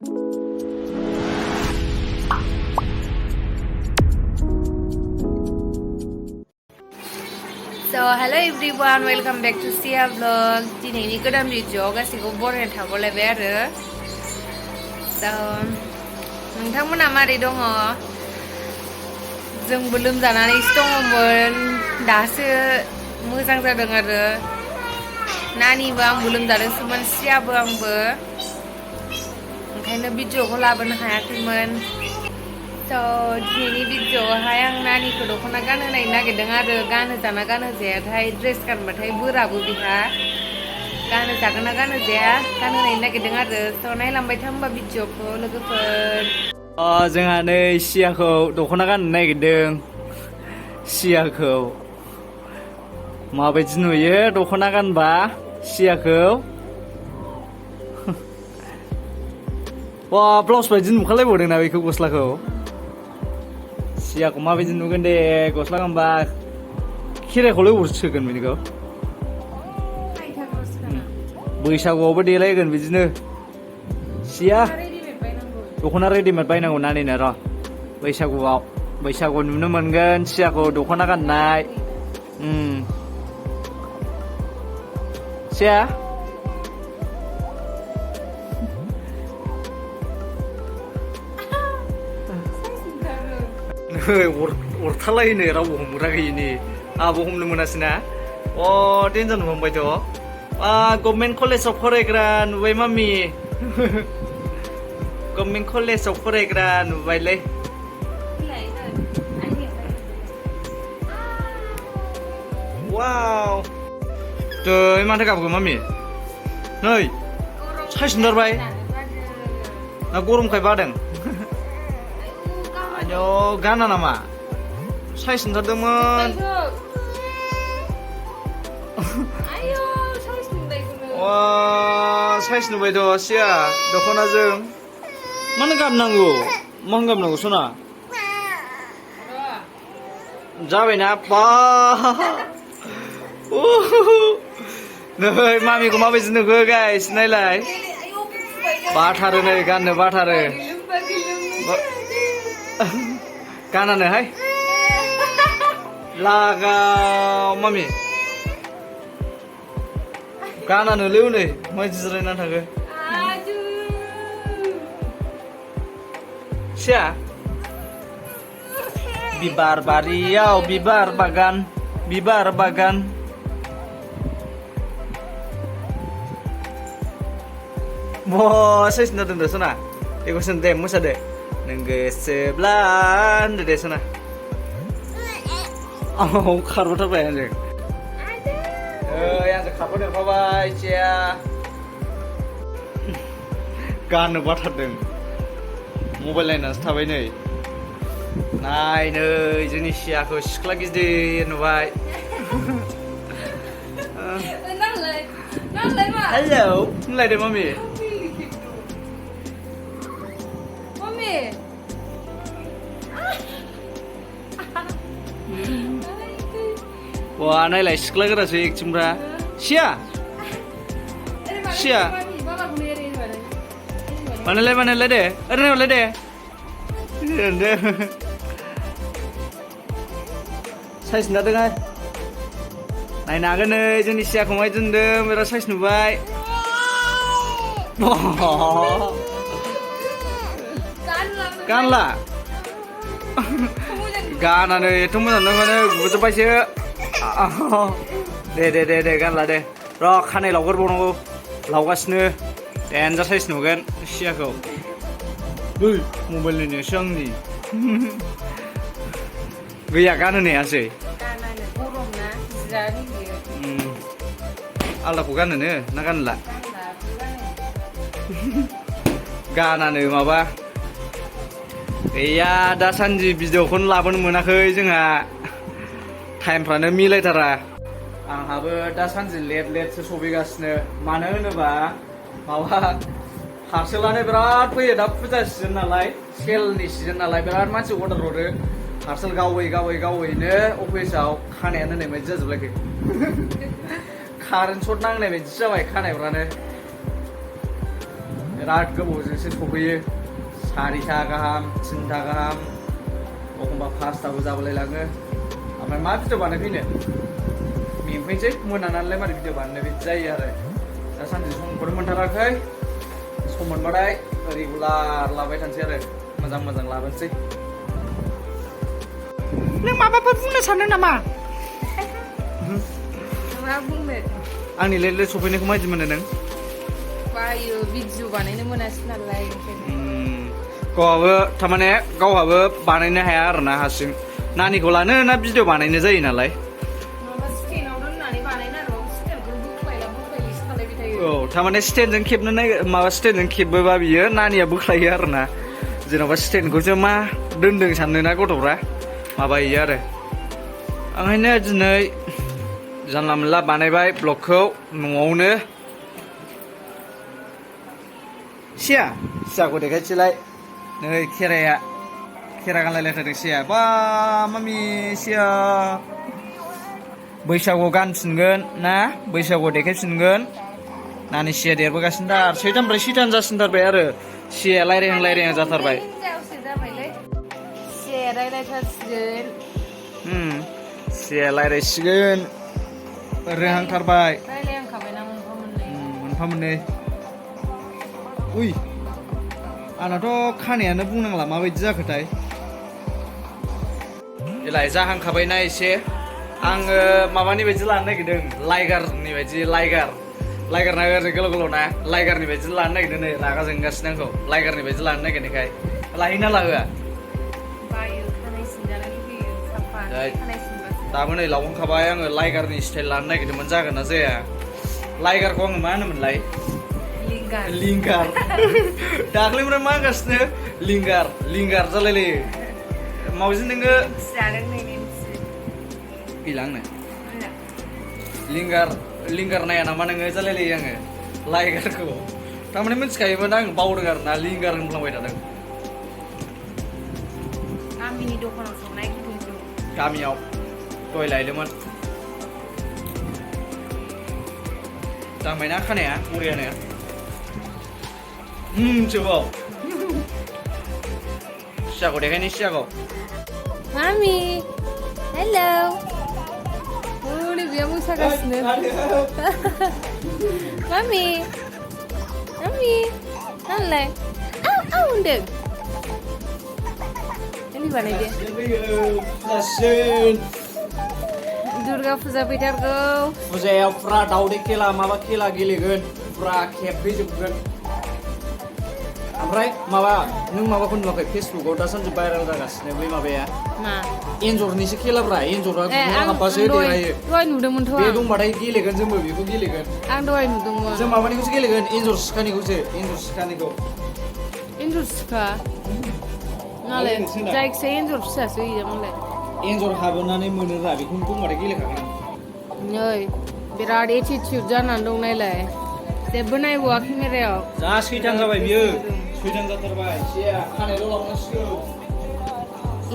So hello everyone, welcome back to Sia vlog. दिनैनि गोदान भिडिअ'आव गासैखौबो बरायना थाबावलायबाय आरो so नोंथांमोना मारै दङ? जोंबो लोमजानानैसो दङमोन, दासो मोजां जादों आरो नानिबो आंबो लोमजादोंसोमोन, सियाबो आंबो, ओंखायनो भिडिअ'खौ लाबोनो हायाखैमोन। So दिनैनि भिडिअ'आवहाय आं नानिखौ दख'ना गानहोनायनो नागिरदों आरो गानहोजाना गानहोजायाथाय ड्रेस गानबाथाय बोराबो बिहा गानहोजागोन ना गानहोजाया गानहोनायनो नागिरदों आरो स' नायलांबाय था होमबा भिडिअ'खौ लोगोफोर। जोंहा नै सियाखौ दख'ना गाननो नागिरदों। सियाखौ माबायदि नुयो दख'ना गानबा सियाखौ? वाह ब्लाउस बायदि नुखालायबावदोंना बेखौ गस्लाखौ। सियाखौ माबायदि नुगोन दे गस्ला गानबा? खेराइखौलाय अबाव सोगोन बिनिखौ? बैसागुआवबो देलायगोन बिदिनो। सिया दख'ना रेडिमेड बायनांगौ नानिनो र' बैसागुआव नुनो मोनगोन सियाखौ दख'ना गाननाय। सिया अरथालायनो रावबो हमग्राखैनि आंबो हमनो मोनासैना। देन्जार नुहांबायथ'। गभर्नमेन्ट कलेजाव फरायग्रा नुबाय मामि। गभर्नमेन्ट कलेजाव फरायग्रा नुबायलै। वाव दै माथो गाबगोन मामि? नै साइज नुथारबाय ना गरमखाय बादों? आयौ गाना नामा? साइज नुथारदोंमोन। साइज नुबायथ' सिया दख'नाजों। मानो गाबनांगौ? मानो गाबनांगौ सना? जाबायना बा नै मामिखौ माबायदि नुखो गाइस नायलाय। बाथारो नै गाननो बाथारो। गानानोहाय लागाव मामि गानानोलै हनै माबायदि जिरायनानै थाखो। सिया बिबार बारियाव बिबार बागान साइज नुदों दे सना बेखौ सोन दे मोसादो नों गोसोब्ला होनदो दे सना। खारबोथारबाय आंजों खारबोदेरफाबाय सिया गाननो बाथारदों। मबाइल नायनानैसो थाबाय नै जोंनि सियाखौ सिख्ला गिदिर नुबाय। हेलौ होनलायदो मामि। नायलाय सिख्ला गोरासो एकथिंब्रा सिया बानायलाय दे ओरैनो हरलाय दे। साइज नुदोंहाय नायनो हागोन नै जोंनि सियाखौ माय दोनदों बिराद साइज नुबाय। गानला गानानो एथ' मोजां नङानो गुजोब्बायसो। दे गानला दे र' खानाय लावगोरबावनांगौ लावगासिनो देन्जार साइज नुगोन सियाखौ। मबाइल नायनोसो आंनि गैया गानहोनायासै आलदाखौ गानहोनो ना गानला? गानानो माबा गैया दासान्दि भिडिअखौनो लाबोनो मोनाखै जोंहा टाइमफ्रानो मिलायथारा। आंहाबो दासान्दि लेटसो सफैगासिनो मानो होनोबा माबा पार्सेलानो बिराद फैयो दा फुजा सिजोन नालाय सेलनि सिजोन नालाय बिराद मानसि अर्डार हरो। पार्सेल गावैनो अफिसाव खानायानो होननाय बायदि जाजोबलायखै। कारेन्ट सर्ट नांनाय बायदि जाबाय खानायफ्रानो। बिराद गोबावजोंसो सफैयो 4टा गाहाम 3टा गाहाम एखमबा 5टाबो जाबोलायलाङो ओमफ्राय मा भिडिअ बानायफैनो मेंफैनोसै मोनानानैलाय मारै भिडिअ बानायनो बिदि जायो आरो दासान्दि समखौनो मोनथाराखै सम मोनबाथाय रेगुलार लाबाय थानोसै आरो मोजां लाबोनोसै नों माबाफोर बुंनो सानदों नामा मा बुंनो आंनि लेट लेट सफैनायखौ माबायदि मोनो नों बायो भिडिअ बानायनो मोनासै नालाय गावहाबो थारमाने गावहाबो बानायनो हाया आरोना हारसिं नानिखौ लानो ना भिडिअ बानायनो जायो नालाय औ थारमाने स्टेन्डजों खेबनो माबा स्टेन्डजों खेबोबा बियो नानिया बोख्लायो आरोना जेन'बा स्टेन्डखौसो मा दोनदों साननोना गथ'फ्रा माबायो आरो ओंखायनो दिनै जानला मोनला बानायबाय ब्लगखौ न'आवनो सियाखौ देखायसैलाय नै खेरा गानलायलायथारदों सिया बा मामि सिया बैसागुआव गानफिनगोन ना बैसागुआव देखायफिनगोन नानि सिया देरबोगासिनो दा सैथानिफ्राय सैथान जासिनथारबाय आरो सिया रायज्लायहां जाथारबाय सिया रायज्लायथारसिगोन सिया रायज्लायसिगोन रोंहांथारबाय रायज्लायहांखाबायना मोनफा मोननै उइ आंनाथ' खानायानो बुंनांला माबायदि जाखोथाय देलाय जाहांखाबायना एसे आङो माबानि बायदि लानो नागिरदों लाइगारनि बायदि लाइगार ना ओरै गोलाव ना लाइगारनि बायदि लानो नागिरदों नै रागा जोंगासिनो आंखौ लाइगारनि बायदि लानो नागिरनायखाय लाहैना लाहोआ दाबो नै लावखांखाबाय आङो लाइगारनि स्टाइल लानो नागिरदोंमोन जागोन ना जाया लाइगारखौ आङो मा होनोमोनलाय लिंगार दाख्लैनिफ्राय मा होनगासिनो लिंगार जालायलायो मावजि नोङो गैला आंनो लिंगार नाया नामा नोङो जालायलायो आङो लाइगारखौ थारमाने मिथिखायोमोन आं बावदों आरो ना लिंगार होनफ्लांबाय थादों गामिनि दखानाव संनाय गामियाव दहाय लायदोंमोन दांबायना खानाया बरियानो जोबाव सियाखौ देखायनो सियाखौ मामि हेलौ हनै बेयाव मोसागासिनो मामि नालाय होनदों ini बानायदो दुर्गा फुजा फैथारगौ फुजायाव फुरा दावदै खेला माबा खेला गेलेगोन फुरा खेबफैजोबगोन ओमफ्राय माबा नों माबाखौ नुवाखै फेसबुकाव दासान्दि भाइरेल जागासिनो बै माबाया मा एन्जरनिसो खेलाब्रा एन्जरा हाबबासो देरहायो दहाय नुदोंमोनथ' बे दंबाथाय गेलेगोन जोंबो बेखौ गेलेगोन आं दहाय नुदोंमोन जों माबानिखौसो गेलेगोन एन्जर सिखा नालाय जायखिजाया एन्जर फिसासो होयो मालाय एन्जर हाबोनानै मोनोरा बेखौनो दंबाथाय गेलेखागोन नै बिराद एटिटिउड जानानै दं नायलाय जेबो नायबावा केमेरायाव जा सैथान जाबाय बियो सैथान जाथारबाय खानायल' लावनांसिगौ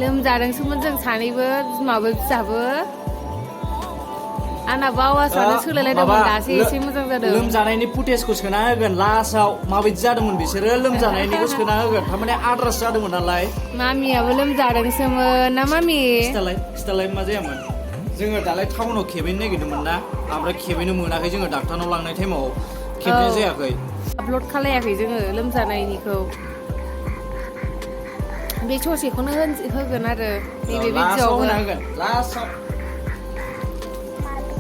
लोमजादोंसोमोन जों सानैबो बिमाबो फिसाबो आंनाबो आवाजानो सोलायलायदोंमोन दासो एसे मोजां जादों लोमजानायनि फुटेजखौ सोना होगोन लास्टआव माबायदि जादोंमोन बिसोरो लोमजानायनिखौ सोना होगोन थारमाने आद्रासो जादोंमोन नालाय मामियाबो लोमजादोंसोमोन ना मामि खिथालाय मा जायामोन जोङो दालाय टाउनाव खेबैनो नागिरदोंमोन ना ओमफ्राय खेबैनो मोनाखै जोङो डाक्टारनाव लांनाय टाइमाव खेबनाय जायाखै आपल'ड खालायाखै जोङो लोमजानायनिखौ बे ससेखौनो होगोन आरो नैबे भिडिअ'आवबो लास्टआव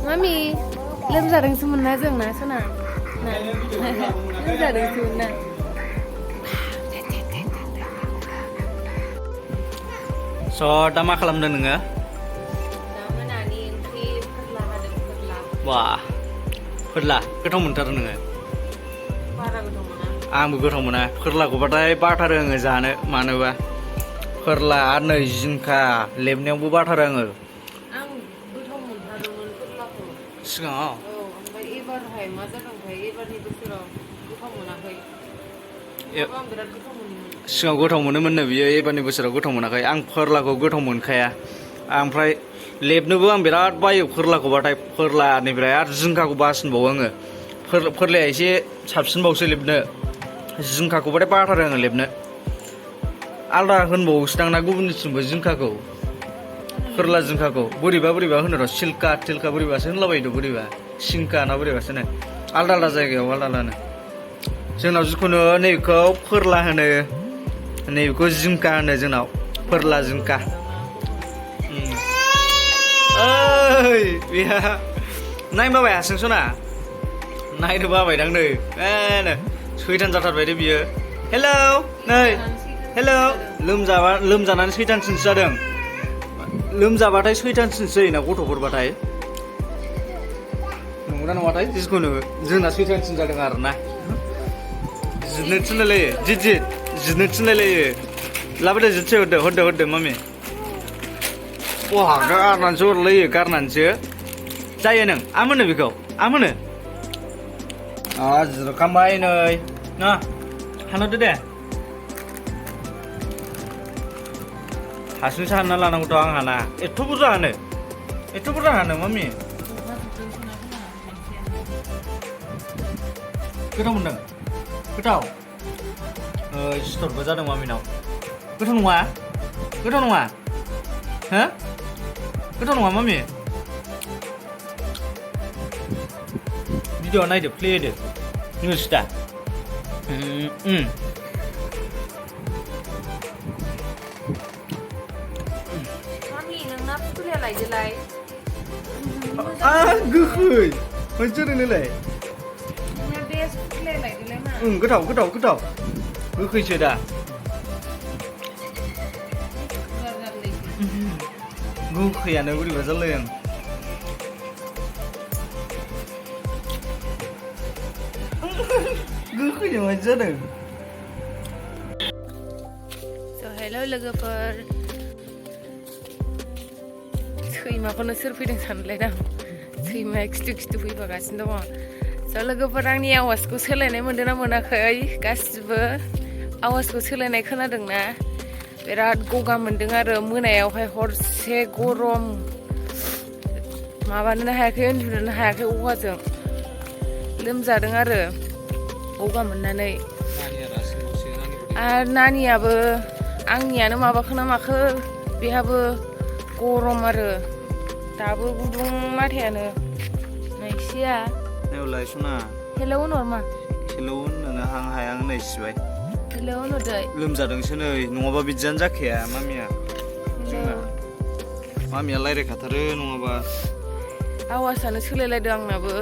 मामि लोमजादोंसोमोन ना जोंना सना लोमजादोंसोमोन ना स' दा मा खालामदों नोङो मोनानि ओंख्रि फोरला हादों बा फोरला गोथाव मोनथारो नोङो बारा गोथाव मोना आंबो गोथाव मोना फोरलाखौबाथाय बाथारो आङो जानो मानोबा फोरला आरो नै जिंखा लेबनायावबो बाथारो आङो सिगाङाव ओमफ्राय एबारहाय मा जादोंथाय एबारनि बोसोराव गोथाव मोनाखै आं बिराद गोथाव मोनोमोन सिगाङाव गोथाव मोनोमोननो बियो एबारनि बोसोराव गोथाव मोनाखै आं फोरलाखौ गोथाव मोनखाया ओमफ्राय लेबनोबो आं बिराद बायो फोरलाखौबाथाय फोरलानिफ्राय आरो जिंखाखौ बासिनबावो आङो फोरलाया एसे साबसिनबावसो लेबनो जिंखाखौबाथाय बाथारो आङो लेबनो आलदा होनबावोसोदां ना गुबुननिथिंबो जिंखाखौ फोरला जिंखाखौ बोरैबा बोरैबा होनो र' सिल्का थिल्का बोरैबासो होनलाबायो बोरैबा सिंका ना बोरैबासो होनो आलदा आलदा जायगायाव आलदा आलदा होनो जोंनाव जिखुनु नैबेखौ फोरला होनो नैबेखौ जिंका होनो जोंनाव फोरला जिंका ओइ बेहा नायनो बाबाय हारसिंसना नायनो बाबायदां नै सैथान जाथारबाय दे बियो हेलौ नै हेलौ लोमजानानै सैथानसिनसो जादों लोमजाबाथाय सैथानसिनसो जायोना गथ'फोरबाथाय नंगौना नङाथाय जिखुनु जोंना सैथानसिन जादों आरो ना जिदनो थिनलायलायो जिदनो थिनलायलायो लाबोदो जिदसो हरदो मामि गारनानैसो हरलायो गारनानैसो जायो नों आमोनो बेखौ आमोनो जिरखांबाय नै ना हानहरदो दे हारसिंसो हानना लानांगौथ' आं हाना एथ' बुरजा हानो मामि गोथाव मोनदों गोथाव सिथरबो जादों मामिनाव गोथाव नङा हो गोथाव नङा मामि भिडिअ नायदो प्ले होदो नुस दा गोखै मोनजोरैनोलाय गोथाव गोखैसो दा गोखैयानो बोरैबा जालाय आं गोखैया मादि जादों हेलौ लोगोफोर सैमाखौनो सोर फैदों सानलायदां सैमाया खिथु फैफागासिनो दङ स' लोगोफोर आंनि आवाजखौ सोलायनाय मोनदों ना मोनाखै गासिबो आवाजखौ सोलायनाय खोनादोंना बिराद गगा मोनदों आरो मोनायावहाय हरसे गरम माबानोनो हायाखै उन्दुनोनो हायाखै गगाजों लोमजादों आरो गगा मोननानै आरो नानियाबो आंनियानो माबाखो ना माखो बेहाबो गरम आरो दाबो गुदुं माथायानो नायसिया नेवलाय सना हेलौ होनहरमा हेलौ होननो हायां नै सिबाय हेलौ होनहरदै लोमजादोंसो नै नङाबा बिदियानो जाखाया मामिया जोंना मामिया रायज्लायखाथारो नङाबा आवाजानो सोलायलायदों आंनाबो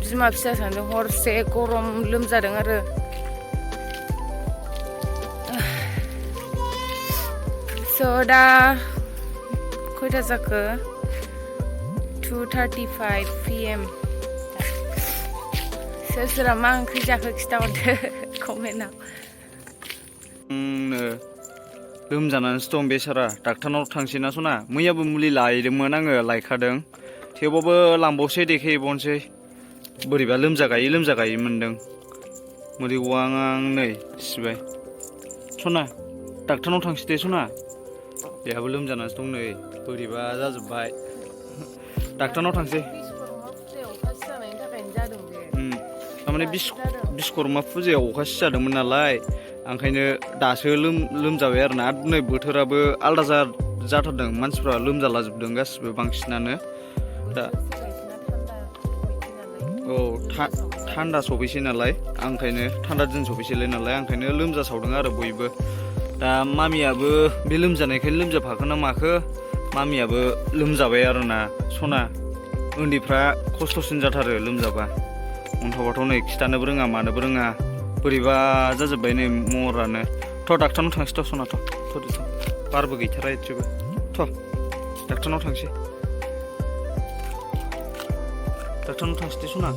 बिमा फिसा सानदों हरसे गरम लोमजादों आरो स' दा खयथा जाखो 2:35 PM सोरहा मा ओंख्रि जाखो खिथाहरदो कमेन्टआव लोमजानानैसो दं बेसारा डाक्टारनाव थांसै ना सना मैयाबो मुलि लायदोंमोन आङो लायखादों थेवबाबो लांबावसै देखायबावनोसै बोरैबा लोमजागायै मोनदों मोदै गवां नै सिबाय सना डाक्टारनाव थांसै दे सना बेहाबो लोमजानानैसो दं नै बोरैबा जाजोब्बाय डाक्टारनाव थांसै थारमाने बिश्वकर्मा फुजायाव अखा सिजादोंमोन नालाय ओंखायनो दासो लोमजाबाय आरोना नै बोथोराबो आलदा जाथारदों मानसिफ्रा लोमजालाजोबदों गासिबो बांसिनानो दा औ थान्दा सफैसै नालाय ओंखायनो थान्दा दिन सफैसैलाय नालाय ओंखायनो लोमजासावदों आरो बयबो दा मामियाबो बे लोमजानायखायनो लोमजाफाखो ना माखो मामियाबो लोमजाबाय आरोना सना उन्दैफ्रा खस्थ'सिन जाथारो लोमजाबा अन्थाबाथ' नै खिथानोबो रोङा मानोबो रोङा बोरैबा जाजोब्बाय नै महरानो थ' डाक्टारनाव थांसै थ' सना थ' बारबो गैथारा एसेबो थ' डाक्टारनाव थांसै दे सना